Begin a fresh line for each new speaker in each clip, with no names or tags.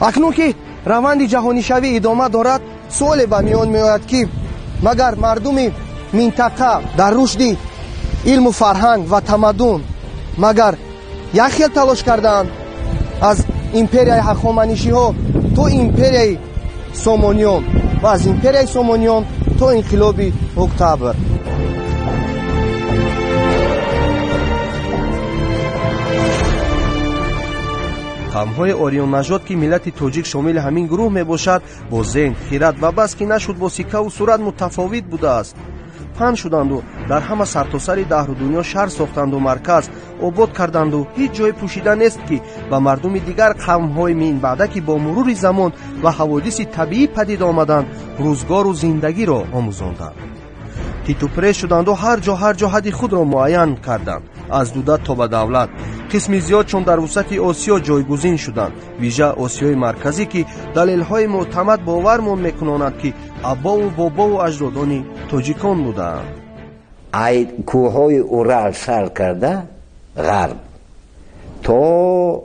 Акнун ки раванди ҷаҳонишавӣ идома дорад, суоле ба миён меояд, ки магар мардуми минтақа дар рушди илму фарҳанг ва тамаддун магар як хел талош кардаанд, аз империяи Ҳахоманишиҳо то империяи Сомониён ва аз империяи Сомониён то инқилоби Октябр? Қавмҳои ориённажод, ки миллати тоҷик шомили ҳамин гурӯҳ мебошад, бо зеҳн, хирад ва бас ки нашуд бо сиккаву сурат мутафовит будааст. Паҳн шуданду дар ҳама сартосари даҳру дунё шаҳр сохтанду марказ обод карданду ҳеҷ ҷое пӯшида нест, ки ба мардуми дигар қавмҳои минбаъда, ки бо мурури замон ва ҳаводиси табиӣ падид омаданд, рӯзгору зиндагиро омӯзонданд. Титупрез шуданду ҳар ҷо ҳар ҷо ҳадди худро муайян карданд, аз дуда то ба давлат. Қисми зиёд чун дар вусъати Осиё ҷойгузин шуданд, вижа Осиёи Марказӣ, ки далелҳои мӯътамад бовармон мекунонад, ки абову бобову аҷдодони тоҷикон будаанд.
Ай кӯҳҳои Урал сар карда ғарб то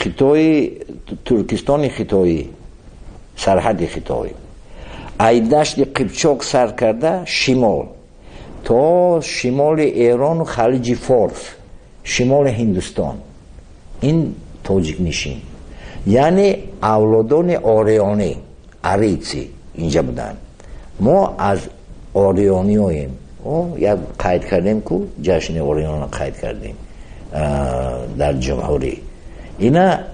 Хитои, Туркистони Хитоӣ, сарҳади Хитой, ай дашти Қипчоқ сар карда шимол то шимоли Эрону Халиҷи Форс, шимоли Ҳиндустон, ин тоҷикнишин, яъне авлодони ориёнӣ, арийци инҷа буданд. Мо аз ориёниёем. Як қайд кардем, ку ҷашни ориёнро қайд кардем дар ҷумҳурӣ. Ина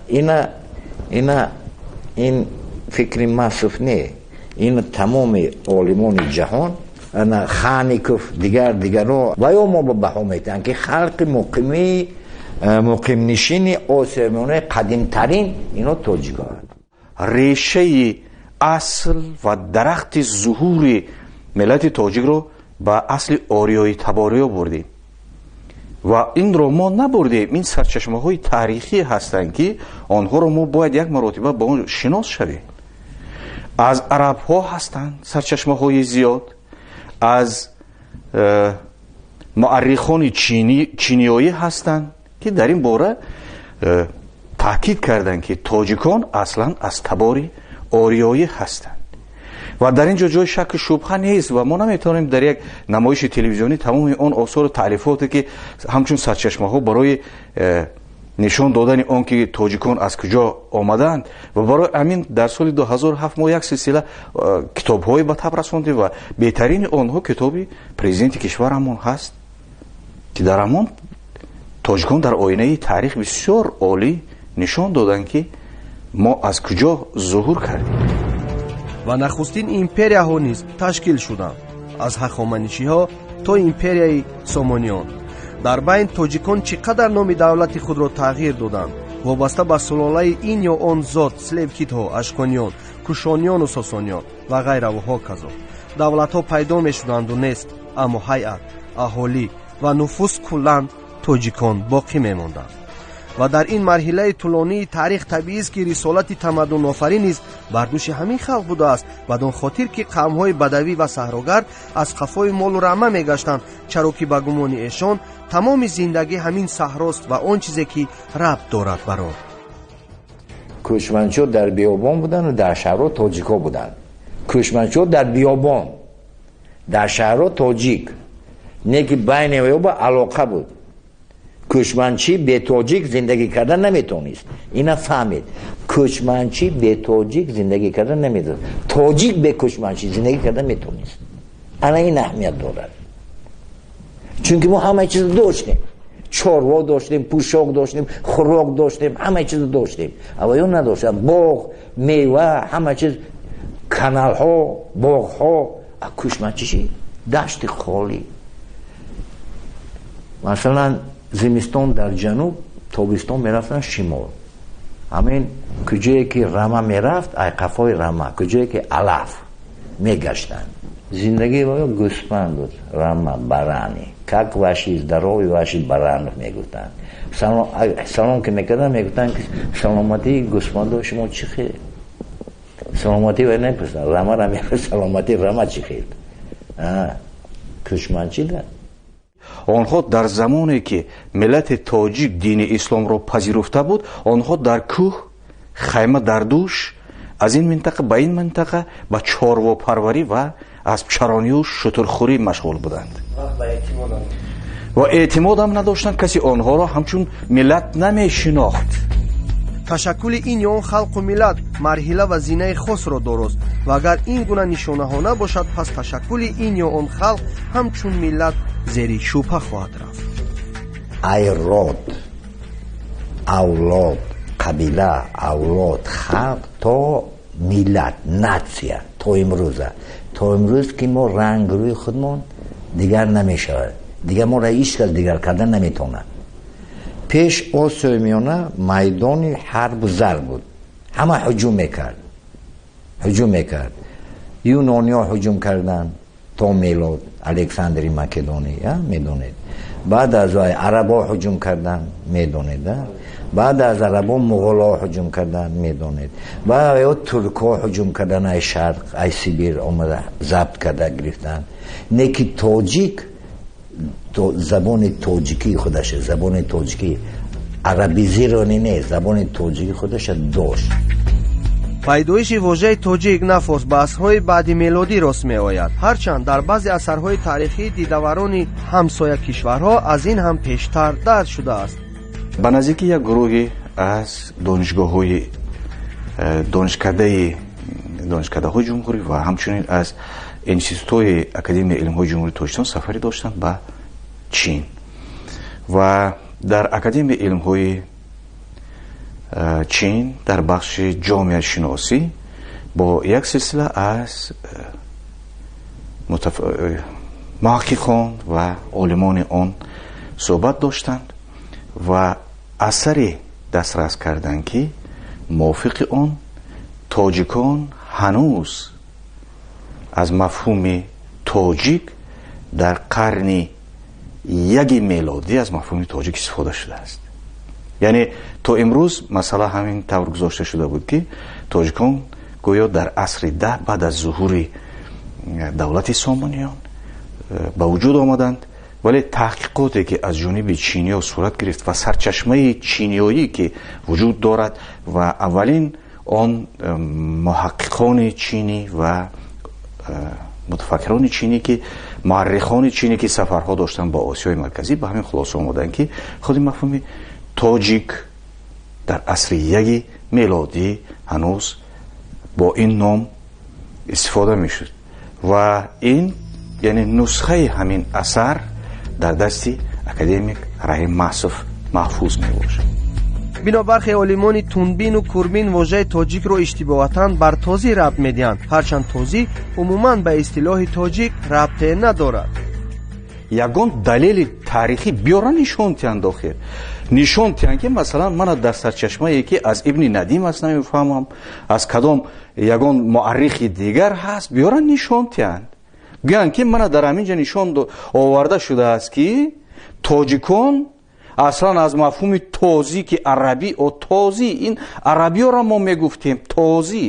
ин фикри масуф не, ин тамоми олимони ҷаҳон, ана Хаников, дигар дигаро, ва ё мо ба баҳо метиҳанд, ки халқи муқими, муқимнишини Осиёи Миёнаи қадимтарин ино тоҷикоанд.
Решаи асл ва дарахти зуҳури миллати тоҷикро ба асли ориёи табориё бурдем ва инро мо набурдем. Ин сарчашмаҳои таърихӣ ҳастанд, ки онҳоро мо бояд як маротиба ба он шинос шавем. Аз арабҳо ҳастанд сарчашмаҳои зиёд, аз муаррихони чиниёӣ ҳастанд, ки дар ин бора таъкид карданд, ки тоҷикон аслан аз табори ориёӣ ҳастанд ва дар ин ҷо ҷои шакку шубҳа нест ва мо наметавонем дар як намоиши телевизионӣ тамоми он осору таълифоте, ки ҳамчун сарчашмаҳо барои нишон додани он ки тоҷикон аз куҷо омадаанд. Ва барои ҳамин дар соли 2007 мо як силсила китобҳое ба таб расондем ва беҳтарини онҳо китоби президенти кишварамон ҳаст, ки дар ҳамон тоҷикон дар оинаи таърих бисёр олӣ нишон доданд, ки мо аз куҷо зуҳур кардем.
Ва нахустин империяҳо низ ташкил шуданд, аз Ҳахоманишиҳо то империяи Сомониён. Дар байн тоҷикон чӣ қадар номи давлати худро тағйир доданд, вобаста ба сулолаи ин ё он зот: селевкидҳо, ашкониён, кушониёну сосониён ва ғайраву ҳоказо. Давлатҳо пайдо мешуданду нест, аммо ҳайат, аҳолӣ ва нуфуз куллан тоҷикон боқӣ мемонданд. Ва дар ин марҳилаи тӯлонии таърих табиист, ки рисолати тамаддунофарӣ низ бар дӯши ҳамин халқ будааст, бадон хотир ки қавмҳои бадавӣ ва саҳрогард аз қафои молу рама мегаштанд, чаро ки ба гумони эшон тамоми зиндагӣ ҳамин саҳрост ва он чизе ки рабт дорад бар он.
Кӯчманчиҳо дар биёбон буданд ва дар шаҳрҳо тоҷикҳо буданд. Кӯчманчиҳо дар биёбон, дар шаҳрҳо тоҷик, не ки байни ёба алоқа буд. Кӯчманчӣ бетоҷик зиндагӣ карда наметавонист. Ина фаҳмед, кӯчманчӣ бетоҷик зиндагӣ карда наметавонист, тоҷик бе кӯчманчӣ зиндагӣ карда метавонист. Ана ин аҳамият дорад, чунки мо ҳамаи чиз доштем: чорво доштем, пӯшок доштем, хӯрок доштем, ҳамаи чиз доштем. Ава ё надоштанд: боғ, мева, ҳама чиз, каналҳо, боғҳо. Кӯчманчӣ чи? Дашти холӣ. Масалан, зимистон дар ҷануб, тобистон мерафтанд шимол. Ҳамин куҷое ки рама мерафт, ай қафои рама, куҷое ки алаф, мегаштанд. Зиндагии ё гӯспанд буд, рама, барани. «Как ваши здоровье, ваши баранов?» мегуфтанд. Салом ки мекарданд, мегуфтанд, ки саломатии гӯспандои шумо чӣ хел? Саломатӣ ва намепурсанд, рамара мепурсанд: саломатии рама чӣ хел? Кӯчманчӣ да.
Онҳо дар замоне ки миллати тоҷик дини исломро пазируфта буд, онҳо дар кӯҳ хайма дар дӯш аз ин минтақа ба ин минтақа ба чорвопарварӣ ва аспчаронию шутурхӯрӣ машғул буданд ва эътимодам надоштанд. Касе онҳоро ҳамчун миллат намешинохт.
Ташаккули ин ё он халқу миллат марҳила ва зинаи хосро дорост ва агар ин гуна нишонаҳо набошад, пас ташаккули ин ё он халқ ҳамчун миллат зери шубҳа хоҳад рафт.
Ай род, авлод, қабила, авлод, халқ то миллат, нация, то имрӯза, то имрӯз ки мо ранг рӯи худмон дигар намешавад, дигар моро ҳеҷ кас дигар карда наметавонад. Пеш Осиёи Миёна майдони ҳарбу зарб буд, ҳама ҳуҷум мекард, ҳуҷум мекард. Юнониҳо ҳуҷум карданд то мелод, Александри Македонӣ, медонед. Баъд аз вай арабҳо ҳуҷум карданд, медонед. Баъд аз арабҳо муғулҳо ҳуҷум карданд, медонед. Баъд ё туркҳо ҳуҷум карданд, ай шарқ, ай Сибир омада забт карда гирифтанд. Не ки тоҷик забони тоҷикии худаша, забони тоҷикӣ арабизированный не, забони тоҷикии худаша дошт.
Пайдоиши вожаи тоҷик на форс ба асрҳои баъди мелодӣ рост меояд. Ҳарчанд дар баъзе асарҳои таърихии дидаварони ҳамсоя кишварҳо аз ин ҳам пештар дарҷ шудааст.
Ба наздикӣ як гурӯҳе аз донишгоҳҳои донишкадаҳои ҷумҳурӣ ва ҳамчунин аз институтҳои Академияи илмҳои Ҷумҳурии Тоҷикистон сафаре доштанд ба Чин ва дар Академияи илмҳои Чин дар бахши ҷомеашиносӣ бо як силсила аз муҳаққиқон ва олимони он суҳбат доштанд ва асаре дастрас карданд, ки мувофиқи он тоҷикон ҳанӯз аз мафҳуми тоҷик дар қарни яки мелодӣ аз мафҳуми тоҷик истифода шудааст. Яъне то имрӯз масъала ҳамин тавр гузошта шуда буд, ки тоҷикон гӯё дар асри 10 баъд аз зуҳури давлати Сомониён ба вуҷуд омаданд, вале таҳқиқоте ки аз ҷониби чиниё сурат гирифт ва сарчашмаи чиниёӣ ки вуҷуд дорад ва аввалин он муҳаққиқони чинӣ ва мутафаккирони чинӣ, ки муаррихони чинӣ, ки сафарҳо доштанд ба Осиёи Марказӣ, ба ҳамин хулоса омаданд, ки худи мафҳуми тоҷик дар асри яки мелодӣ ҳанӯз бо ин ном истифода мешуд ва ин яъне нусхаи ҳамин асар дар дасти академик Раҳим Маҳсов маҳфуз мебошад.
Бино бархе олимони тунбину курбин вожаи тоҷикро иштибоҳатан бар тозӣ рабт медиҳанд, ҳарчанд тозӣ умуман ба истилоҳи тоҷик рабте надорад.
Ягон далели таърихӣ биёра нишон тиҳанд, охир нишон тиҳанд, ки масалан мана дар сарчашмае ки аз Ибни Надим аст, намефаҳмам аз кадом ягон муаррихи дигар ҳаст, биёра нишон тиҳанд, гӯянд ки мана дар ҳамин ҷо нишон оварда шудааст, ки тоҷикон аслан аз мафҳуми тозӣ, ки арабӣ, тозӣ, ин арабиёро мо мегуфтем тозӣ,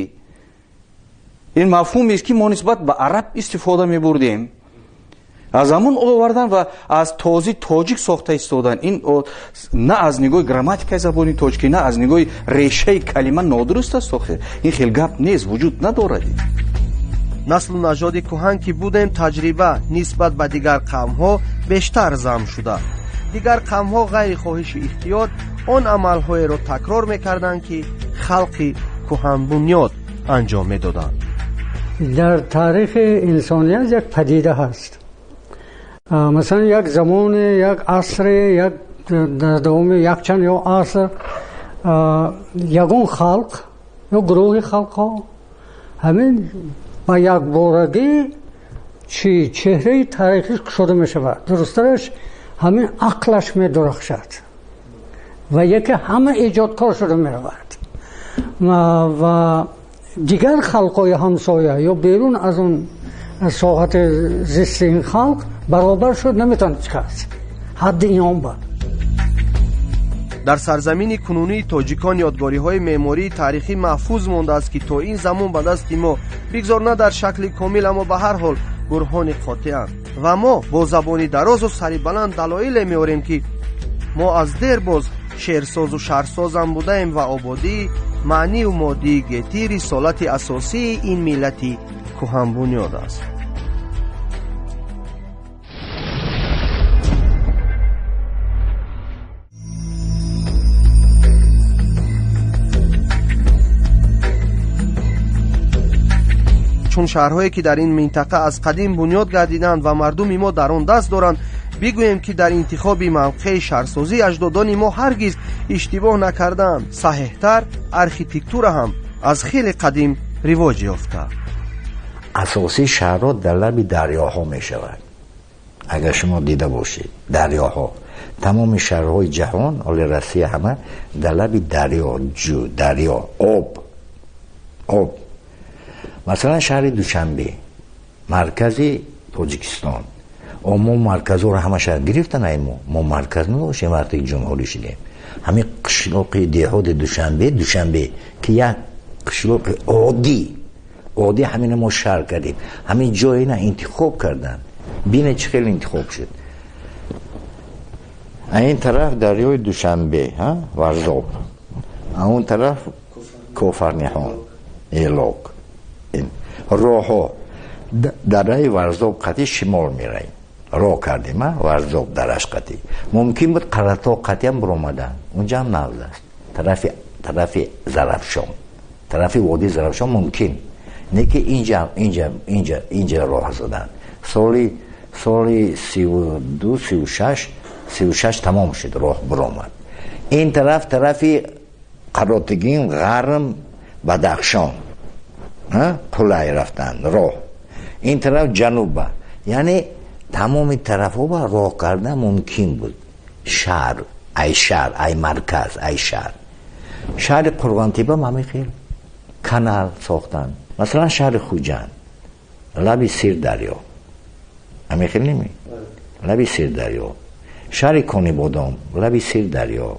ин мафҳумест, ки мо нисбат ба араб истифода мебурдем, аз ҳамун овардан ва аз тозӣ тоҷик сохта истодан. Ин на аз нигоҳи грамматикаи забони тоҷикӣ, на аз нигоҳи решаи калима нодуруст аст. Охир ин хел гап нест, вуҷуд надорад.
Наслу нажоди кӯҳан ки будем, таҷриба нисбат ба дигар қавмҳо бештар зам шуда. Дигар қавмҳо ғайри хоҳиши ихтиёр он амалҳоеро такрор мекарданд, ки халқи кӯҳанбунёд анҷом медоданд.
Дар таърихи инсоният як падида ҳаст. Масалан, як замоне, як асре, як дар давоми якчанд ё аср ягон халқ ё гурӯҳи халқҳо ҳамин ба якборагӣ чи чеҳраи таърихиш кушода мешавад, дурусттараш ҳамин ақлаш медурахшад ва яке ҳама эҷодкор шуда меравад ва дигар халқҳои ҳамсоя ё берун аз он соҳати зисти ин халқ баробар шуд наметавонад чикаст ҳадди ин ба.
Дар сарзамини кунунии тоҷикон ёдгориҳои меъмории таърихӣ маҳфуз мондааст, ки то ин замон ба дасти мо бигзор на дар шакли комил, аммо ба ҳар ҳол бурҳони қотеанд ва мо бо забони дарозу сари баланд далоиле меорем, ки мо аз дер боз шеърсозу шаҳрсозам будаем ва ободии Маънию моддии гетӣ рисолати асосии ин миллати кӯҳанбунёд аст. Чун шаҳрҳое ки дар ин минтақа аз қадим бунёд гардиданд ва мардуми мо дар он даст доранд, бигӯем ки дар интихоби мавқеи шаҳрсозӣ аҷдодони мо ҳаргиз иштибоҳ накарданд. Саҳеҳтар, архитектура ҳам аз хеле қадим ривоҷ ёфта.
Асосии шаҳрҳо дар лаби дарёҳо мешавад. Агар шумо дида бошед, дарёҳо, тамоми шаҳрҳои ҷаҳон, ҳоли Россия, ҳама дар лаби дарё, ҷӯ, дарё, об, об. Масалан, шаҳри Душанбе, маркази Тоҷикистон. Мо марказҳоро ҳамаша гирифтан, ай мо марказ надоштем вақте ки ҷумҳурӣ шудем. Ҳамин қишлоқи деҳоти Душанбе, Душанбе ки як қишлоқи оддӣ, оддӣ, ҳамина мо шаҳр кардем. Ҳамин ҷоина интихоб карданд. Бинед, чӣ хел интихоб шуд. Ин тараф дарёи Душанбе, Варзоб, он тараф Кофарниҳон, Элок. Роҳҳо дараи Варзоб қатӣ шимол меравем, роҳ кардем, Варзоб дараш қатӣ. Мумкин буд Қаратоғ қатиам биромадан, унҷа ҳам нағз аст, тарафи Зарафшон, тарафи водии Зарафшон мумкин не, ки инҷа, инҷа, инҷа, инҷа роҳ заданд. Соли 32, 36, 36 тамом шуд, роҳ биромад. Ин тараф, тарафи Қаротигин, Ғарм, Бадахшон, Қулай рафтан роҳ. Ин тараф ҷануба, яъне тамоми тарафҳо ба роҳ кардан мумкин буд. Шаҳр ай шаҳр, ай марказ, ай шаҳр. Шаҳри Қурғонтепа ҳамин хел канал сохтанд. Масалан, шаҳри Хуҷанд, лаби Сирдарё, ҳамин хел неми, лаби Сирдарё. Шаҳри Конибодом, лаби Сирдарё.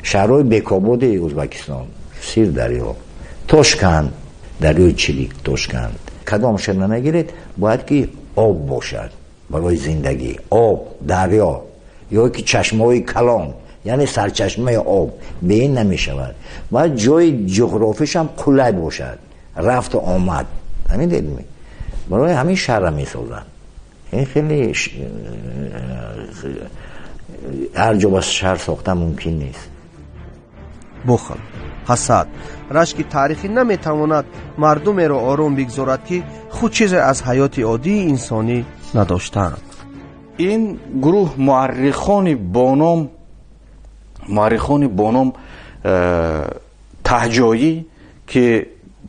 Шаҳрҳои Бекободи Ӯзбекистон, Сирдарё. Тошканд, дарёи Чилик, Тошканд. Кадом шаҳр намегиред, бояд ки об бошад барои зиндагӣ. Об, дарё ё ки чашмаҳои калон, яъне сарчашмаи об, бе ин намешавад. Бояд ҷои ҷуғрофишам қулай бошад, рафту омад. Ҳамин дедми, барои ҳамин шаҳрра месозанд. Ин хеле ҳар ҷо ба шаҳр сохта мумкин нест.
Бухл, ҳасад, рашки таърихӣ наметавонад мардумеро ором бигзорад, ки худ чизе аз ҳаёти оддии инсонӣ надоштаанд.
Ин гурӯҳ муаррихони бо ном Таҳҷоӣ, ки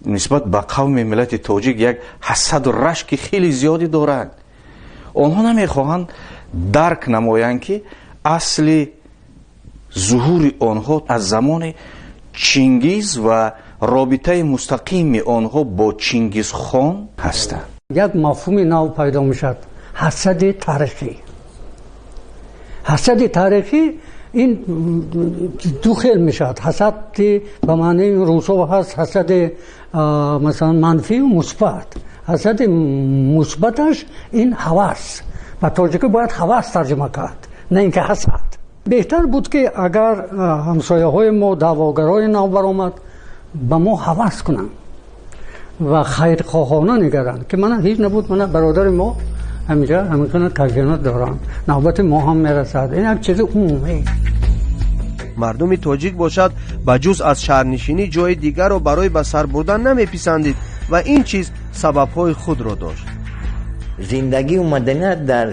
нисбат ба қавми миллати тоҷик як ҳасаду рашки хеле зиёдӣ доранд, онҳо намехоҳанд дарк намоянд, ки асли зуҳури онҳо аз замони Чингиз ва робитаи мустақими онҳо бо Чингизхон ҳастанд.
Як мафҳуми нав пайдо мешавад: ҳасади таърихӣ. Ҳасади таърихӣ ин ду хел мешавад. Ҳасади ба маънии русо ҳаст, ҳасади масалан манфию мусбат. Ҳасади мусбаташ ин ҳавас. Ба тоҷикӣ бояд ҳавас тарҷима кард, на ин ки ҳасад. Беҳтар буд, ки агар ҳамсояҳои мо даъвогарои нав баромад, ба мо ҳавас кунанд ва хайрхоҳона нигаранд, ки мана ҳеҷ набуд, мана бародари мо ҳаминҷа ҳамин кайфият доранд, навбати мо ҳам мерасад. Ин як чизи умумӣ.
Мардуми тоҷик бошад, ба ҷуз аз шаҳрнишинӣ ҷои дигарро барои ба сар бурдан намеписандид ва ин чиз сабабҳои худро дошт.
Зиндагию маданият дар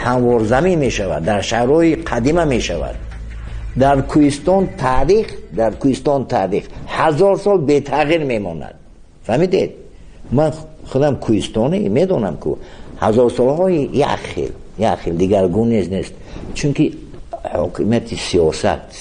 ҳамворзамин мешавад, дар шаҳрҳои қадима мешавад. Дар кӯҳистон таърих, дар кӯҳистон таърих 1000 сол бетағйир мемонад. Фаҳмидед? Ман худам кӯҳистонӣ, медонам, ку ҳазорсолаҳои як хел, як хел, дигаргун нест, чунки ҳокимияти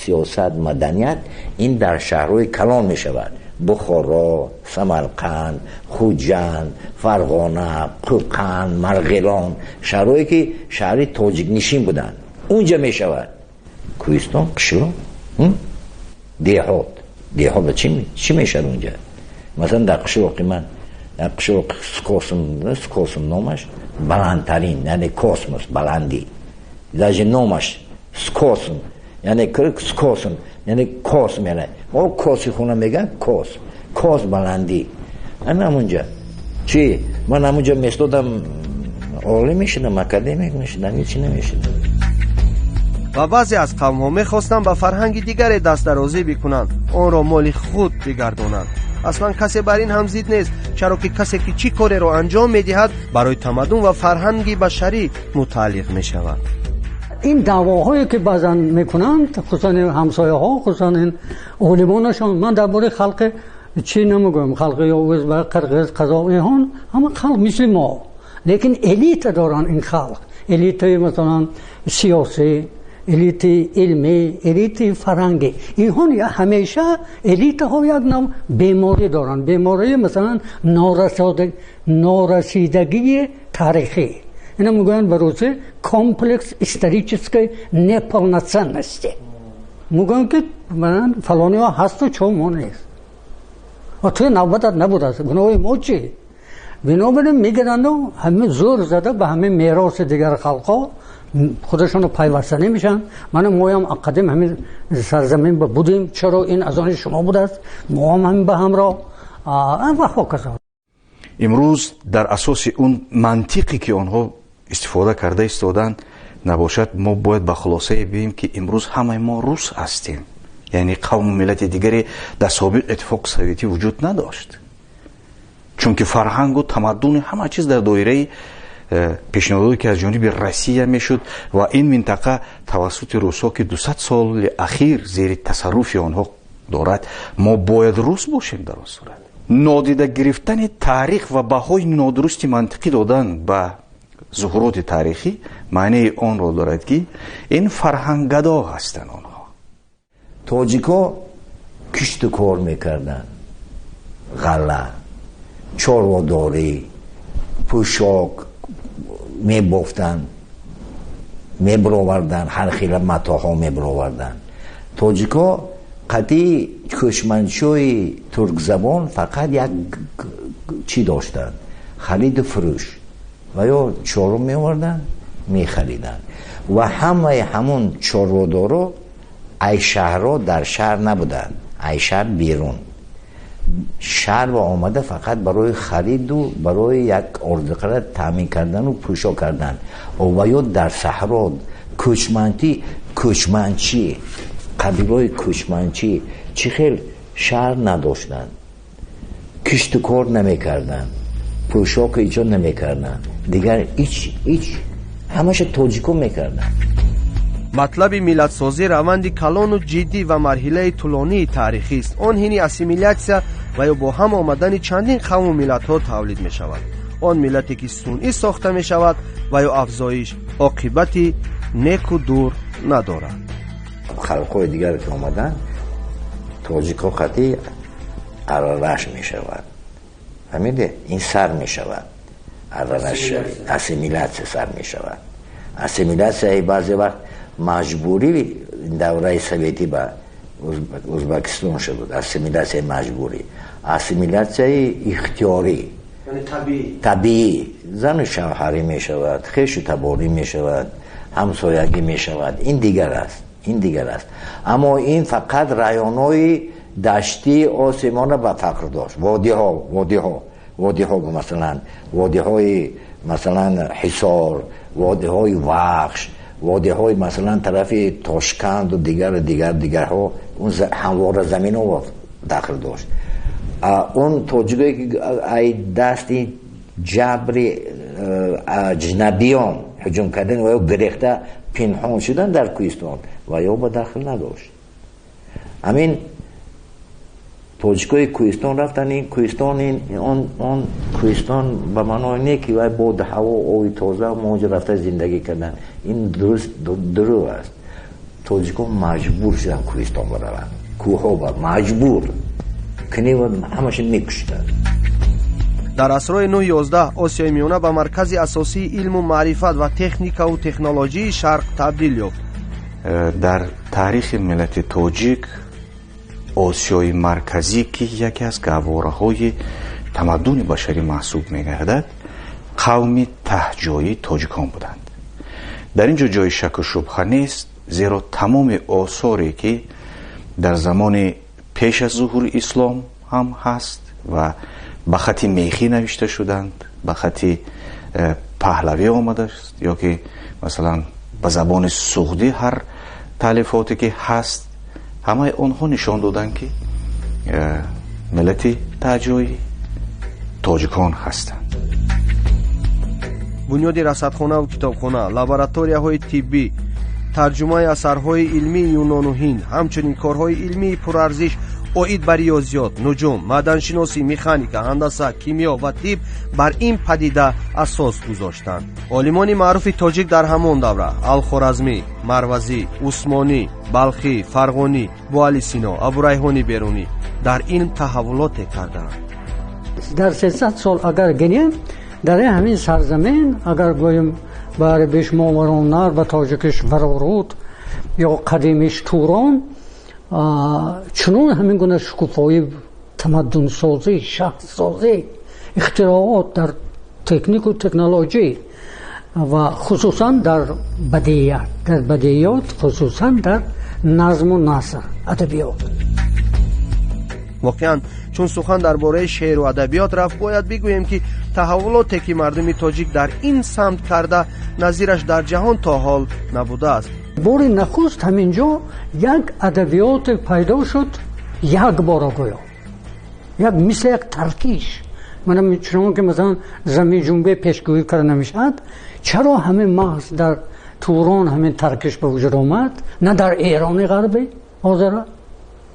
сиёсат, маданият ин дар шаҳрҳои калон мешавад: Бухоро, Самарқанд, Хуҷанд, Фарғона, Қӯқанд, Марғилон, шаҳрҳое ки шаҳри тоҷикнишин буданд, унҷа мешавад. Кӯҳистон, қишлоқ, деҳот, деҳот чӣ мешавад унҷа? Масалан, дар қишлоқи ман, дар қишлоқ Скосм, Скосм номаш, баландтарин, яъне космос, баландӣ, даже номаш Скосм. Яъне кос, яъне кос мера. О коси хона меган кос. Кос баландӣ. Ана ҳамунҷа. Чӣ? Ман ҳамунҷа местодам, олим мешудам, академик мешудам, ҳеч намешудам.
Ва баъзе аз қавмҳо мехостанд ба фарҳанги дигаре дастдарозӣ бикунанд, онро моли худ бигардонанд. Аслан касе бар ин ҳам зид нест, чаро ки касе ки чӣ кореро анҷом медиҳад, барои тамаддун ва фарҳанги башарӣ мутааллиқ мешавад.
Ин даъвоҳое ки баъзан мекунанд, хусусан ҳамсояҳо, хусусан ин олимонашон, ман дар бораи халқи чӣ намегӯям, халқи ӯзбек, қирғиз, қазоқ, инҳо ҳама халқ мисли мо, лекин элита доранд ин халқ, элитаи масалан сиёсӣ, элитаи илмӣ, элитаи фарҳангӣ. Инҳо ҳамеша элитаҳо як нав беморӣ доранд, бемории масалан норасидагии таърихӣ. Ина мегӯянд ба русӣ комплекс исторической неполноценности. Мегӯянд ки фалониҳо ҳасту чо мо нест, ва туи навбатат набудааст, гуноҳи мо чӣ? Бинобар ин мегиранду ҳама зӯр зада ба ҳамин мероси дигар халқҳо худашонро пайваста намешаванд. Мана моям қадим ҳамин сарзамин ба будем, чаро ин аз они шумо будааст, мо ҳам ҳамин ба ҳамроҳ ва ҳоказо.
Имрӯз дар асоси он мантиқе ки онҳо истифода карда истоданд набошад, мо бояд ба хулосае биёем ки имрӯз ҳамаи мо рус ҳастем. Яъне қавму миллати дигаре дар собиқ иттифоқи советӣ вуҷуд надошт, чунки фарҳангу тамаддуни ҳама чиз дар доираи пешниҳодое ки аз ҷониби Россия мешуд ва ин минтақа тавассути русҳо ки 200 соли ахир зери тасарруфи онҳо дорад, мо бояд рус бошем. Дар он сурат нодида гирифтани таърих ва баҳои нодурусти мантиқӣ додан ба зуҳуроти таърихӣ маънии онро дорад ки ин фарҳанггадо ҳастанд онҳо.
Тоҷикҳо кишту кор мекарданд, ғалла, чорводорӣ, пӯшок мебофтанд, мебироварданд, ҳар хела матоъҳо мебироварданд. Тоҷикҳо қатъи кӯчманчои туркзабон фақат як чӣ доштанд: хариду фурӯш. Ва ё чорво меоварданд, мехариданд. Ва ҳамаи ҳамун чорводоро ай шаҳрҳо дар шаҳр набуданд, ай шаҳр берун. Шаҳр ва омада фақат барои хариду барои як орзуқара таъмин кардану пӯшок кардан. Ва ё дар саҳро кӯчманчӣ, қабилаҳои кӯчманчӣ чӣ хел шаҳр надоштанд, кишту кор намекарданд, пӯшок эҷод намекарданд, дигар ҳеч ҳамаша тоҷико мекарданд.
Матлаби миллатсозӣ раванди калону ҷиддӣ ва марҳилаи тӯлонии таърихист. Он ҳини ассимилятсия ва ё бо ҳам омадани чандин қавму миллатҳо тавлид мешавад. Он миллате ки сунъӣ сохта мешавад ва ё афзоиш оқибати неку дур надорад.
Халқҳои дигар ки омаданд, тоҷикҳо қатъи арараш мешавад. Фаҳмиде? Ин сар мешавад. Арараш ассимилятсия сар мешавад. Ассимилятсияи баъзе вақт маҷбурӣ давраи советӣ ба Ӯзбекистон шуд. Ассимилятсияи маҷбурӣ, ассимилятсияи ихтиёрӣ, табиӣ. Зану шавҳарӣ мешавад, хешу таборӣ мешавад, ҳамсоягӣ мешавад. Ин дигар аст, ин дигар аст. Аммо ин фақат районҳои даштии осимонро ба фақр дошт. Водиҳо, водиҳо, водиҳо, масалан водиҳои масалан Ҳисор, водиҳои Вахш, водиҳои масалан тарафи Тошканду дигар дигар дигарҳо, он ҳамвора заминҳо дахл дошт. Он тоҷикое ки ай дасти ҷабри аҷнабиён ҳуҷум кардан ва ё гирехта пинҳон шудан дар кӯҳистон, ва ё ба дахл надошт. Ҳамин тоҷикои кӯҳистон рафтан, ин кӯҳистон, он кӯҳистон ба маънои не ки вай бод, ҳаво, оби тоза, мо онҷо рафта зиндагӣ кардан. Ин дуруст дурӯғ аст. Тоҷикон маҷбур шуданд кӯҳистон бараванд, кӯҳҳо ба маҷбур кунева ҳамаша мекуштанд.
Дар асрҳои 9-11 Осиёи Миёна ба маркази асосии илму маърифат ва техникаву технологияи Шарқ табдил ёфт.
Дар таърихи миллати тоҷик Осиёи Марказӣ, ки яке аз гаҳвораҳои тамаддуни башарӣ маҳсуб мегардад, қавми таҳҷоии тоҷикон буданд. Дар ин ҷо ҷои шаку шубҳа нест. Зеро тамоми осоре ки дар замони пеш аз зуҳури ислом ҳам ҳаст ва ба хати мехӣ навишта шуданд, ба хати паҳлавӣ омадааст ё ки масалан ба забони суғдӣ ҳар таълифоте ки ҳаст, ҳамаи онҳо нишон доданд, ки миллати таҷоӣ тоҷикон ҳастанд.
Бунёди расадхонаву китобхона, лабораторияҳои тиббӣ, тарҷумаи асарҳои илмии юнону ҳинд, ҳамчунин корҳои илмии пурарзиш оид ба риёзиёт, нуҷум, маъданшиносӣ, механика, ҳандаса, кимиё ва тиб бар ин падида асос гузоштанд. Олимони маъруфи тоҷик дар ҳамон давра Алхоразмӣ, Марвазӣ, Усмонӣ, Балхӣ, Фарғонӣ, Буали Сино, Абурайҳони Берунӣ дар илм таҳаввулоте карданд.
Дар 300 сол агар гирем, дар ҳамин сарзамин, агар гӯем ба арабиш Мовароуннаҳр, ба тоҷикиш Вароруд ё қадимиш Турон, чунон ҳамин гуна шукуфоӣ, тамаддунсозӣ, шаҳрсозӣ, ихтироот дар технику технологӣ ва хусусан дар бадият, дар бадиёт, хусусан дар назму наср, адабиёт.
Воқеан, чун сухан дар бораи шеъру адабиёт рафт, бояд бигӯем, ки таҳаввулоте ки мардуми тоҷик дар ин самт карда, назираш дар ҷаҳон то ҳол набудааст.
Бори нахуст ҳамин ҷо як адабиёте пайдо шуд, як бора гӯё як мисли як таркиш. Мана чунон ки масалан заминҷунбе пешгӯӣ карда намешавад, чаро ҳамин маҳз дар Турон ҳамин таркиш ба вуҷуд омад, на дар Эрони ғарбӣ ҳозира,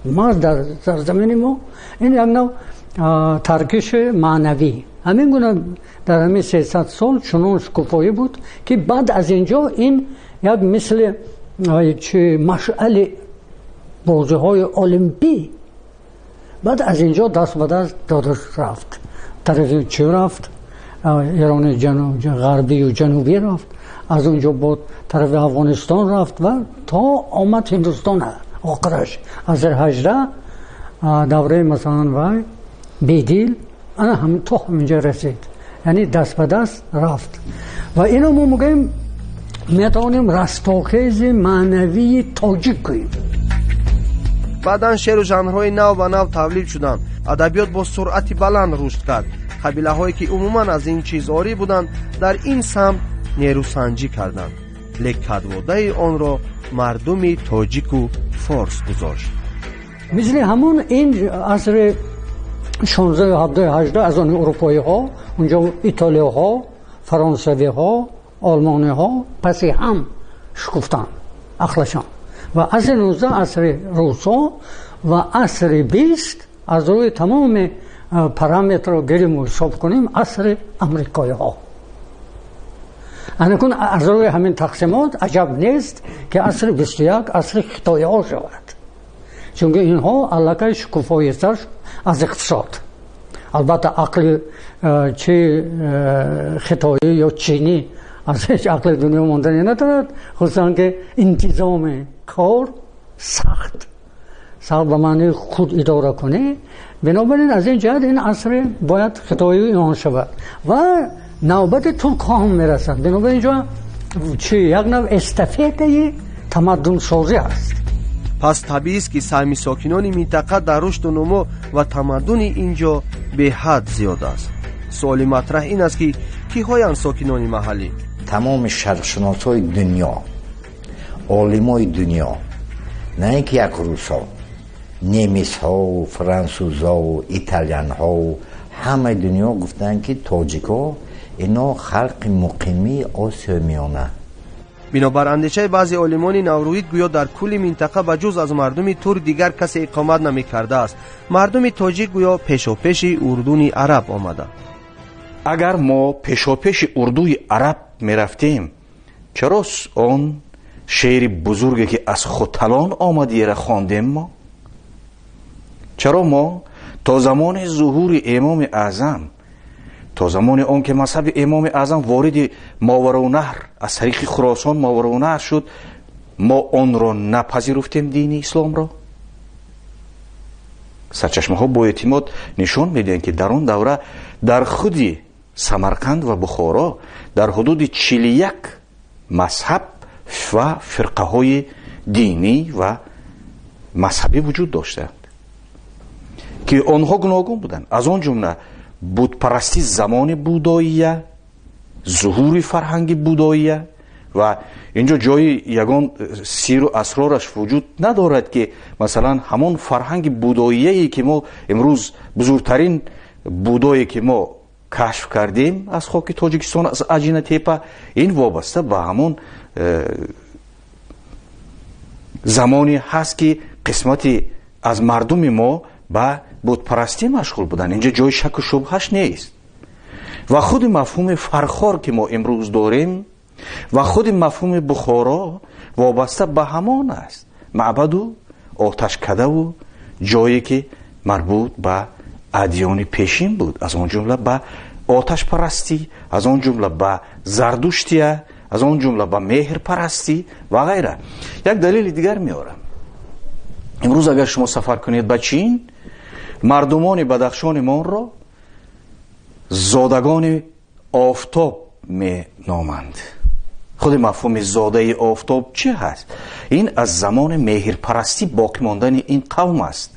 маҳз дар сарзамини мо? Ин як нав таркиши маънавӣ. Ҳамин гуна дар ҳамин 300 сол чунон шукуфоӣ буд, ки баъд аз ин ҷо ин як мисли чи машъали бозиҳои олимпӣ баъд аз ин ҷо даст ба даст дода рафт. Тарафи чӣ рафт? Эрони ғарбию ҷанубӣ рафт, аз он ҷо бо тарафи Афғонистон рафт ва то омад Ҳиндустон. Охираш асри 18, давраи масалан вай Бедил, ана ҳам то ҳаминҷо расид, яъне даст ба даст рафт. Ва ино мо мегӯем, метавонем растохези маънавии тоҷик гӯем.
Баъдан шеъру жанрҳои нав ба нав тавлид шуданд. Адабиёт бо суръати баланд рушд кард. Қабилаҳое ки умуман аз ин чиз орӣ буданд, дар ин самт нерӯсанҷӣ карданд, лек кадводаи онро мардуми тоҷику форс гузошт.
Мисли ҳамон ин асри 16, 17, 18 аз он урупоиҳо, унҷо итолиёҳо, фаронсавиҳо, олмониҳо паси ҳам шукуфтанд ақлашон. Ва асри 19 асри русо ва асри 20 аз рӯи тамоми параметрро гирим ҳисоб кунем, асри амрикоиҳо. Анакун аз рӯи ҳамин тақсимот аҷаб нест, ки асри 21 асри хитоиҳо шавад, чунки инҳо аллакай шукуфоитар аз иқтисод. Албатта, ақли чи хитоӣ ё чинӣ аз ҳеҷ ақли дунё мондани надорад, хусусан ки интизоми кор сахт сахт, ба маънии худ идоракунӣ. Бинобар ин аз ин ҷиҳат ин асри бояд хитоии он шавад ва навбати туркҳо ҳам мерасад. Бинобар ин ҷо чи як нав эстафетаи тамаддунсозӣ аст.
Пас табиист, ки саҳми сокинони минтақа дар рушду нумо ва тамаддуни ин ҷо беҳад зиёд аст. Суоли матраҳ ин аст, ки киҳоянд сокинони маҳаллӣ?
Тамоми шарқшиносҳои дунё, олимои дунё, на ин ки як русҳо, немисҳову франсузову италянҳову ҳамаи дунё гуфтанд, ки тоҷикҳо ино халқи муқимии Осиёи Миёна.
Бинобар андешаи баъзе олимони наврӯид, гӯё дар кулли минтақа ба ҷуз аз мардуми турк дигар касе иқомат намекардааст. Мардуми тоҷик гӯё пешопеши урдуни араб омада.
Агар мо пешопеши урдуи араб мерафтем, чаро он шеъри бузурге, ки аз Хоталон омадиера, хондем мо? Чаро мо то замони зуҳури Имоми Аъзам, то замони он ки мазҳаби Имоми Аъзам вориди Мовароуннаҳр аз тариқи Хуросон Мовароуннаҳр шуд, мо онро напазируфтем, дини исломро? Сарчашмаҳо бо эътимод нишон медиҳанд, ки дар он давра дар худи Самарқанд ва Бухоро дар ҳудуди 41 мазҳаб ва фирқаҳои динӣ ва мазҳабӣ вуҷуд доштанд, ки онҳо гуногун буданд. Аз он ҷумла бутпарастӣ замони будоия, зуҳури фарҳанги будоия, ва инҷо ҷои ягон сиру асрораш вуҷуд надорад, ки масалан ҳамон фарҳанги будоияе ки мо имрӯз бузургтарин будое ки мо кашф кардем аз хоки Тоҷикистон, аз Аҷинатепа, ин вобаста ба ҳамон замоне ҳаст, ки қисмати аз мардуми мо ба бутпарастӣ машғул буданд. Инҷо ҷои шаку шубҳаш нест. Ва худи мафҳуми Фархор, ки мо имрӯз дорем, ва худи мафҳуми Бухоро вобаста ба ҳамон аст. Маъбаду оташкадаву ҷое ки марбут ба адёни пешин буд, аз он ҷумла ба оташпарастӣ, аз он ҷумла ба зардуштия, аз он ҷумла ба меҳрпарастӣ ва ғайра. Як далели дигар меорам. Имрӯз агар шумо сафар кунед ба Чин, мардумони Бадахшони монро зодагони офтоб меноманд. Худи мафҳуми зодаи офтоб чӣ ҳаст? Ин аз замони меҳрпарастӣ боқӣ мондани ин қавм аст.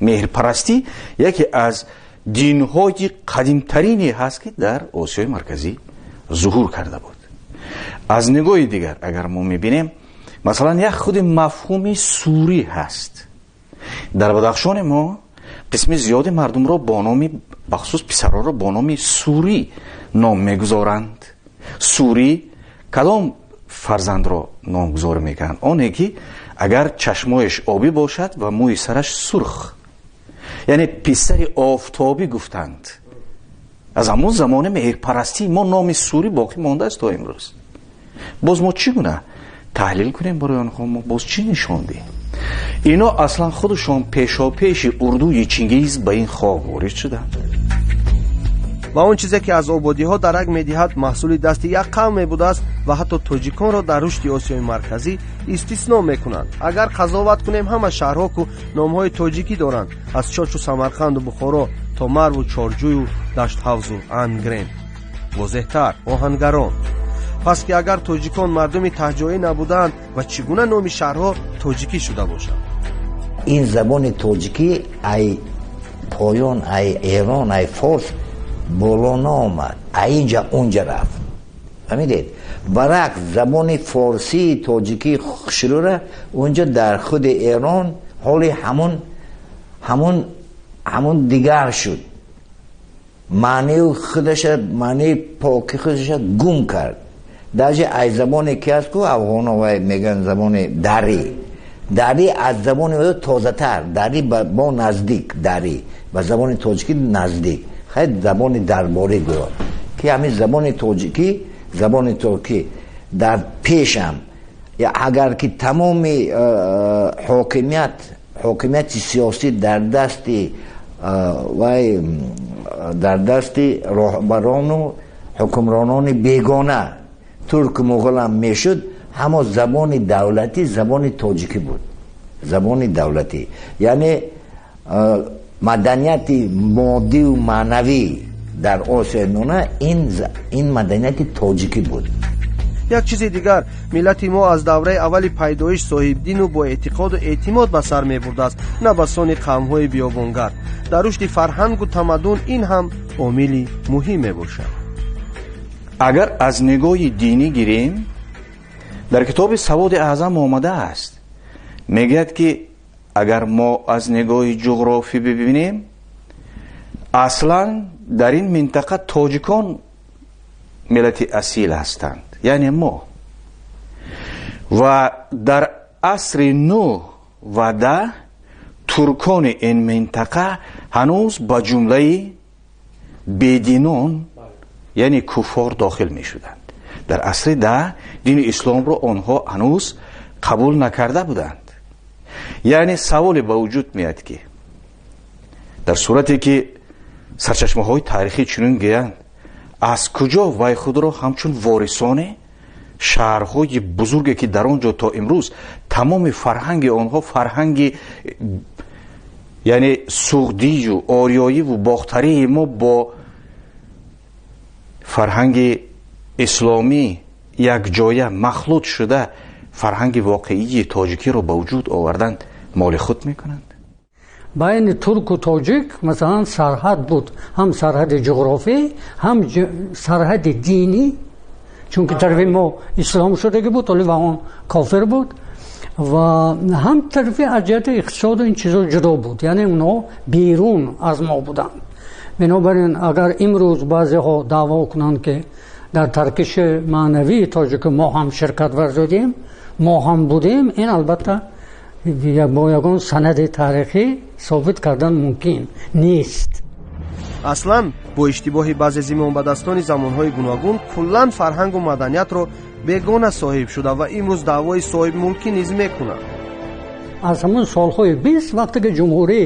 Меҳрпарастӣ яке аз динҳои қадимтарине ҳаст, ки дар Осиёи Марказӣ зуҳур карда буд. Аз нигоҳи дигар агар мо мебинем, масалан, як худи мафҳуми сурӣ ҳаст. Дар Бадахшони мо қисми зиёди мардумро бо номи, бахусус писарҳоро бо номи Сурӣ ном мегузоранд. Сурӣ кадом фарзандро номгузорӣ мекунанд? Оне ки агар чашмояш обӣ бошад ва мӯи сараш сурх, яъне писари офтобӣ гуфтанд. Аз ҳамон замони меҳрпарастии мо номи Сурӣ боқӣ мондааст то имрӯз. Боз мо чӣ гуна таҳлил кунем барои онҳо? Мо боз чӣ нишон диҳем? Ино аслан худашон пешопеши урдуи Чингиз ба ин хок ворид шуданд.
Ва он чизе ки аз ободиҳо дарак медиҳад, маҳсули дасти як қавме будааст ва ҳатто тоҷиконро дар рушди Осиёи Марказӣ истисно мекунанд. Агар қазоват кунем, ҳама шаҳрҳо ку номҳои тоҷикӣ доранд, аз Чочу Самарқанду Бухоро то Марву Чорҷӯю Даштҳавзу Ангрен, возеҳтар Оҳангарон. Пас ки агар тоҷикон мардуми таҳҷоӣ набуданд, ва чӣ гуна номи шаҳрҳо тоҷикӣ шуда бошад?
Ин забони тоҷикӣ ай поён, ай Эрон, ай форс боло наомад, ай инҷа унҷа рафт, фаҳмидед? Баръакс, забони форсии тоҷикӣ хушрӯра унҷа дар худи Эрон ҳоли ҳамон дигар шуд, маънии худаша, маънии поки худаша гум кард. Даже ай забоне ки аст ку афғоно вай мегӯянд забони дарӣ, дарӣ аз забони ӯ тозатар, дарӣ бо наздик, дарӣ ба забони тоҷикӣ наздик. Хай, забони дарборӣ гӯё ки ҳамин забони тоҷикӣ, забони тоҷикӣ дар пешам, агар ки тамоми ҳокимияти сиёсӣ дар дасти вай, дар дасти роҳбарону ҳукмронони бегона, турку муғулам мешуд, ҳамо забони давлатӣ забони тоҷикӣ буд. Забони давлатӣ яъне маданияти моддиву маънавӣ дар Осиёи Миёна ин маданияти тоҷикӣ буд.
Як чизи дигар: миллати мо аз давраи аввали пайдоиш соҳибдину бо эътиқоду эътимод ба сар мебурдааст, на ба сони қавмҳои биёбонгард. Дар рушди фарҳангу тамаддун ин ҳам омили муҳим мебошад.
Агар аз нигоҳи динӣ гирем, дар китоби Саводи Аъзам омадааст, мегӯяд, ки агар мо аз нигоҳи ҷуғрофӣ бибинем, аслан дар ин минтақа тоҷикон миллати асил ҳастанд, яъне мо. Ва дар асри нӯҳ ва 10 туркони ин минтақа ҳанӯз ба ҷумлаи бединон, яъне куффор, дохил мешуданд. Дар асри 10 дини исломро онҳо ҳанӯз қабул накарда буданд. Яъне саволе ба вуҷуд меяд, ки дар сурате ки сарчашмаҳои таърихӣ чунин гӯянд, аз куҷо вай худро ҳамчун ворисони шаҳрҳои бузурге, ки дар он ҷо то имрӯз тамоми фарҳанги онҳо фарҳанги, яъне суғдию ориёиву бохтарии мо бо фарҳанги исломӣ якҷоя махлут шуда, Фарҳанги воқеии тоҷикиро ба вуҷуд оварданд, моли худ мекунанд.
Байни турку тоҷик масалан сарҳад буд, ҳам сарҳади ҷуғрофӣ, ҳам сарҳади динӣ, чунки тарафи мо ислом шудагӣ буд, вале ва он кофир буд, ва ҳам тарафи аз ҷиҳати иқтисоду ин чизо ҷудо буд, яъне онҳо берун аз мо буданд. Бинобар ин агар имрӯз баъзеҳо даъво кунанд, ки дар таркиши маънавии тоҷик мо ҳам ширкат варзидем, мо ҳам будем, ин албатта бо ягон санади таърихӣ собит кардан мумкин нест.
Аслан бо иштибоҳи баъзе зимонбадастони замонҳои гуногун куллан фарҳангу маданиятро бегона соҳиб шуда ва имрӯз даъвои соҳибмулкӣ низ мекунанд.
Аз ҳамон солҳои 20 вақте ки ҷумҳурӣ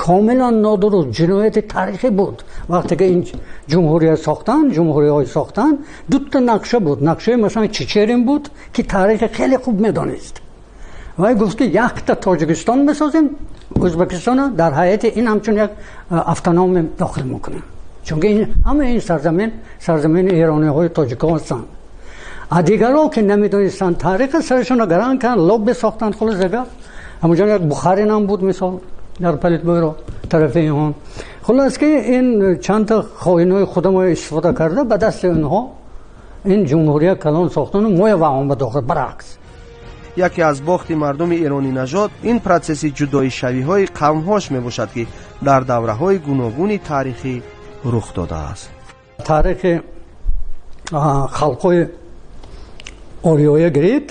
комилан нодуруст, ҷинояти таърихӣ буд, вақте ки ин ҷумҳурия сохтанд, ҷумҳуриҳои сохтанд, дута нақша буд. Нақшаи масалан Чичерин буд, ки таърихи хеле хуб медонист. Вай гуфт, ки якта Тоҷикистон месозем, Ӯзбекистонро дар ҳайати ин ҳамчун як автономия дохил мекунем, чунки ҳама ин сарзамин сарзамини эрониҳои тоҷикҳо ҳастанд. А дигарҳо ки намедонистанд тариха, сарашонро гаран карданд, лобби сохтанд. Хулоса гап ҳамонҷо як Бухарин ҳам буд, мисол, дар политбюро тарафи он. Хулос ки ин чандта хоинои худамо истифода карда, ба дасти онҳо ин ҷумҳурия калон сохтану моя ва он ба дохил баръакс.
Яке аз бохти мардуми эронӣ нажод ин протсесси ҷудоишавиҳои қавмҳош мебошад, ки дар давраҳои гуногуни таърихӣ рух додааст.
Таърихи халқҳои ориёя гирифт,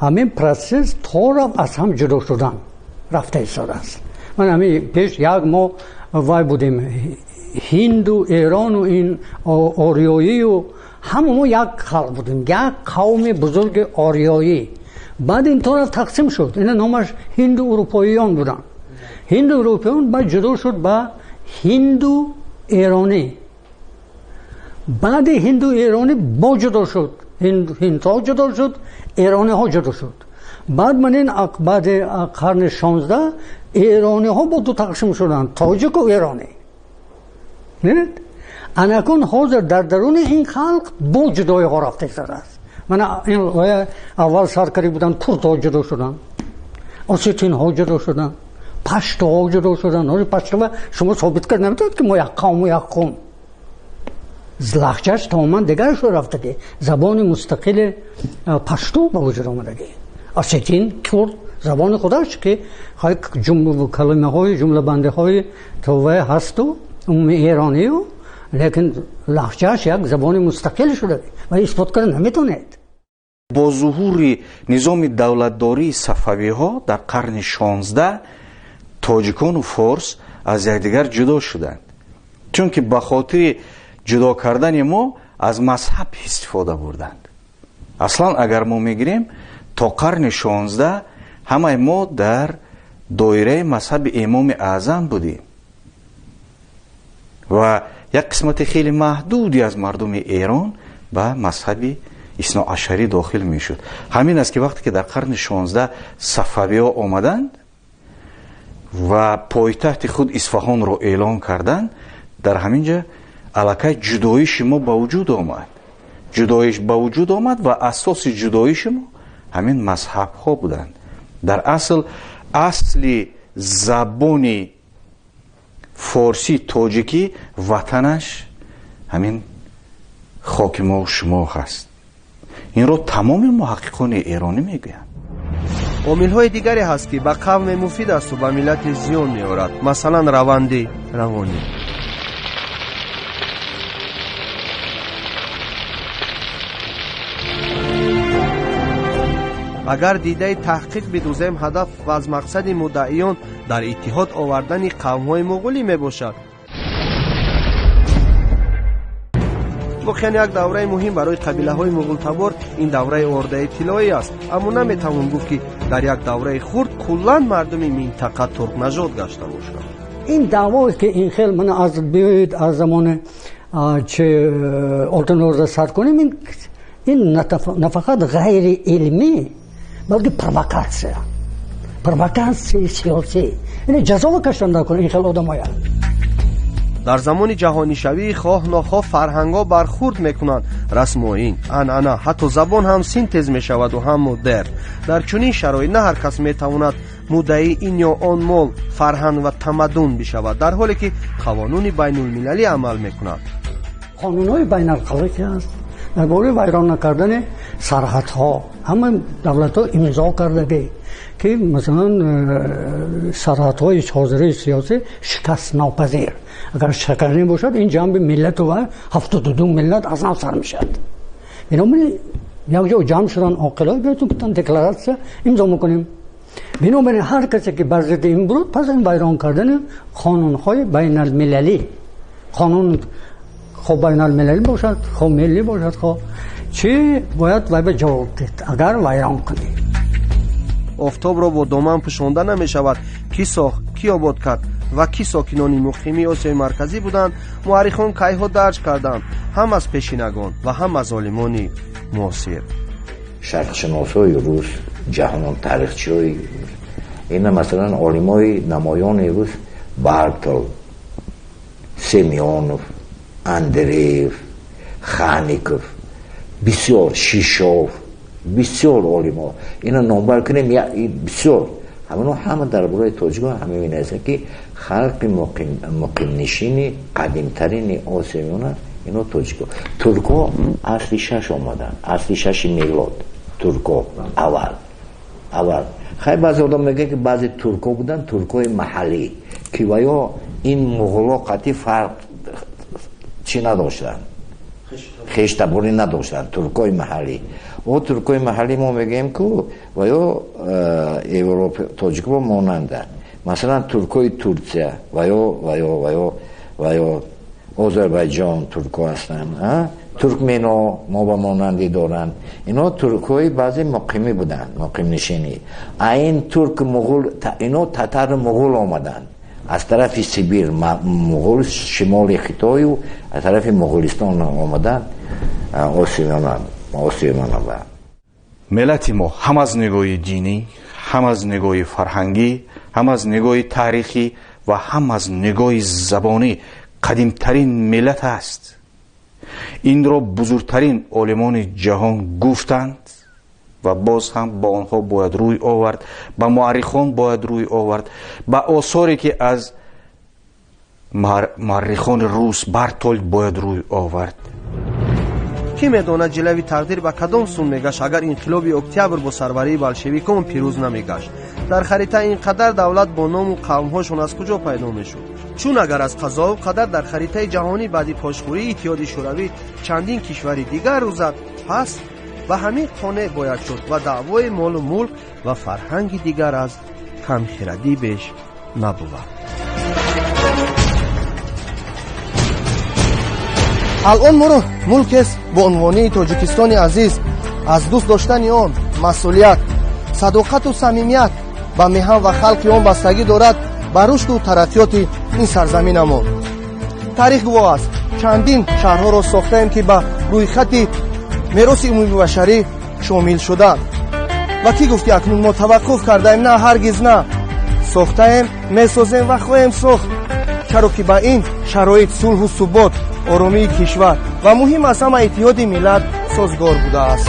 ҳамин протсесс то рафт аз ҳам ҷудо шудан рафта истодааст. Ман ҳамин пеш як мо вай будем, ҳинду эрону ин ориёию ҳама мо як халқ будем, як қавми бузурги ориёӣ. Баъд ин то рафт тақсим шуд, ина номаш ҳинду урупоиён буданд. Ҳинду урупоиён баъд ҷудо шуд ба ҳинду эронӣ. Баъди ҳинду эронӣ бо ҷудо шуд, ҳиндҳо ҷудо шуд, эрониҳо ҷудо шуд. Баъд ман ин баъди қарни 16 эрониҳо бо ду тақсим шуданд, тоҷику эронӣ. Бинед, анакун ҳозир дар даруни ин халқ бо ҷудоиҳо рафта истодааст. Мана ин аввал саркарӣ буданд, курдҳо ҷудо шуданд, осетинҳо ҷудо шуданд, паштоҳо ҷудо шуданд. Ҳозир паштова шумо собит кард наметавонед, ки мо як қавму як қум. Лаҳҷаш тамоман дигар шуд рафтагӣ, забони мустақили пашту ба вуҷуд омадагӣ. Осетин, курд забони худаш, ки калимаҳои ҷумлабандиҳои товае ҳасту умуми эронию, лекин лаҳҷааш як забони мустақил шуда ва исбот карда наметавонед.
Бо зуҳури низоми давлатдории сафавиҳо дар қарни 16 тоҷикону форс аз якдигар ҷудо шуданд, чунки ба хотири ҷудо кардани мо аз мазҳаб истифода бурданд. Аслан агар мо мегирем, то қарни 16 ҳамаи мо дар доираи мазҳаби Имоми Аъзам будем ва як қисмати хеле маҳдуди аз мардуми Эрон ба мазҳаби исноашарӣ дохил мешуд. Ҳамин аст, ки вақте ки дар қарни 16 сафавиҳо омаданд ва пойтахти худ Исфаҳонро эълон карданд, дар ҳамин ҷа аллакай ҷудоиши мо ба вуҷуд омад. Ҷудоиш ба вуҷуд омад ва асоси ҷудоиши мо ҳамин мазҳабҳо буданд. Дар асл асли забони форсӣ тоҷикӣ ватанаш ҳамин хоки мо шумо ҳаст. Инро тамоми муҳаққиқони эронӣ мегӯянд.
Омилҳои дигаре ҳаст, ки ба қавме муфид асту ба миллати зиён меорад, масалан раванди равонӣ. Агар дидаи таҳқиқ бидӯзем, ҳадаф ва аз мақсади муддаиён дар иттиҳод овардани қавмҳои муғулӣ мебошад. Воқеан як давраи муҳим барои қабилаҳои муғултабор ин давраи ордаи тиллоӣ аст, аммо наметавон гуфт, ки дар як давраи хурд куллан мардуми минтақа туркнажод гашта бошанд.
Ин даъвое ки ин хел ман аз биёед аз замони че Олтин Орда сар кунем, ин нафақат ғайриилмӣ, балки провокатсия, провокатсияи сиёсӣ. Ин ҷазо кашидан накун ин хел одамоя.
Дар замони ҷаҳонишавӣ хоҳ нохоҳ фарҳангҳо бархурд мекунанд. Расму оин, анъана, ҳатто забон ҳам синтез мешаваду ҳам модерн. Дар чунин шароит на ҳар кас метавонад муддаии ин ё он мол, фарҳанг ва тамаддун бишавад, дар ҳоле ки қонуни байнулмилалӣ амал мекунад.
Қонунҳои байналхалқӣ ки ҳаст дар бораи вайрон накардани сарҳадҳо, ҳама давлатҳо имзо кардагӣ, ки масалан сарҳадҳои ҳозираи сиёсӣ шикастнопазир. Агар шиканӣ бошад, ин ҷанби миллату ва 72 миллат аз нав сар мешавад. Бинобар ин якҷо ҷамъ шудан оқилҳо, биётун гуфтан декларатсия имзо мекунем. Бинобар ин ҳар касе ки бар зидди ин буд, пас ин вайрон кардани қонунҳои байналмилалӣ, қонун хо байналмилалӣ бошад, хо миллӣ бошад, хо чӣ бояд вай ба ҷавоб дид, агар вайрон кунӣ.
Офтобро бо доман пӯшонда намешавад. Кӣ сохт, кӣ обод кард ва кӣ сокинони муқими Осиёи Марказӣ буданд, муаррихон кайҳо дарҷ карданд, ҳам аз пешинагон ва ҳам аз олимони муосир.
Шарқшиносҳои рус, ҷаҳон таърихчиҳои ина, масалан олимои намоёни рус Бартол, Семёнов, Андреев, Хаников, бисёр Шишов, бисёр олимо ина номбар кунем, бисёр ҳамоно ҳама дар бораи тоҷикон ҳама менависанд, ки халқи муқимнишини қадимтарини Осиёи Миёна ино тоҷико. Турко асри шаш омаданд, асри шаши мелод. Турко аввал. Хай, баъзе одам мегӯянд, ки баъзе турко буданд, туркои маҳаллӣ, ки ваё ин муғуло қатъи фарқ чӣ надоштанд, хештаборӣ надоштанд. Туркои маҳаллӣ, о туркои маҳаллӣ мо мегӯем, ку ваё европа тоҷикҳо монанданд. Масалан, туркои Турсия ваё Озарбайҷон турко ҳастанд, туркмено мо ба монандӣ доранд. Ино туркҳои баъзе муқимӣ буданд, муқимнишинӣ. А ин турк муғул, ино татару муғул омаданд аз тарафи Сибир, муғул шимоли Хитою аз тарафи Муғулистон омаданд Осиёмиёна.
Миллати мо ҳам аз нигоҳи динӣ, ҳам аз нигоҳи фарҳангӣ, ҳам аз нигоҳи таърихӣ ва ҳам аз нигоҳи забонӣ қадимтарин миллат аст. Инро бузургтарин олимони ҷаҳон гуфтанд ва боз ҳам ба онҳо бояд рӯй овард, ба муаррихон бояд рӯй овард, ба осоре ки аз муаррихони рус Бартолд бояд рӯй овард.
Кӣ медонад, ҷилави тақдир ба кадом сун мегашт, агар инқилоби октябр бо сарварии болшевикон пирӯз намегашт? Дар харита ин қадар давлат бо ному қавмҳошон аз куҷо пайдо мешуд? Чун агар аз қазову қадар дар харитаи ҷаҳонӣ баъди пошхӯрии Иттиҳоди Шӯравӣ чандин кишвари дигар рӯзад, пас ба ҳамин қонеъ бояд шуд ва даъвои молу мулк ва фарҳанги дигар аз камхирадӣ беш набувад. Алон моро мулкест бо унвонии Тоҷикистони азиз. Аз дӯст доштани он масъулият, садоқату самимият ба меҳан ва халқи он бастагӣ дорад, ба рушду тараққиёти ин сарзаминамон. Таърих гувоҳ аст, чандин шаҳрҳоро сохтаем, ки ба рӯйхати мероси умумибашарӣ шомил шуданд. Ва кӣ гуфт, ки акнун мо таваққуф кардаем? На, ҳаргиз на. Сохтаем, месозем ва хоҳем сохт, чаро ки ба ин шароит сулҳу субот, оромии кишвар ва муҳим аз ҳама иттиҳоди миллат созгор будааст.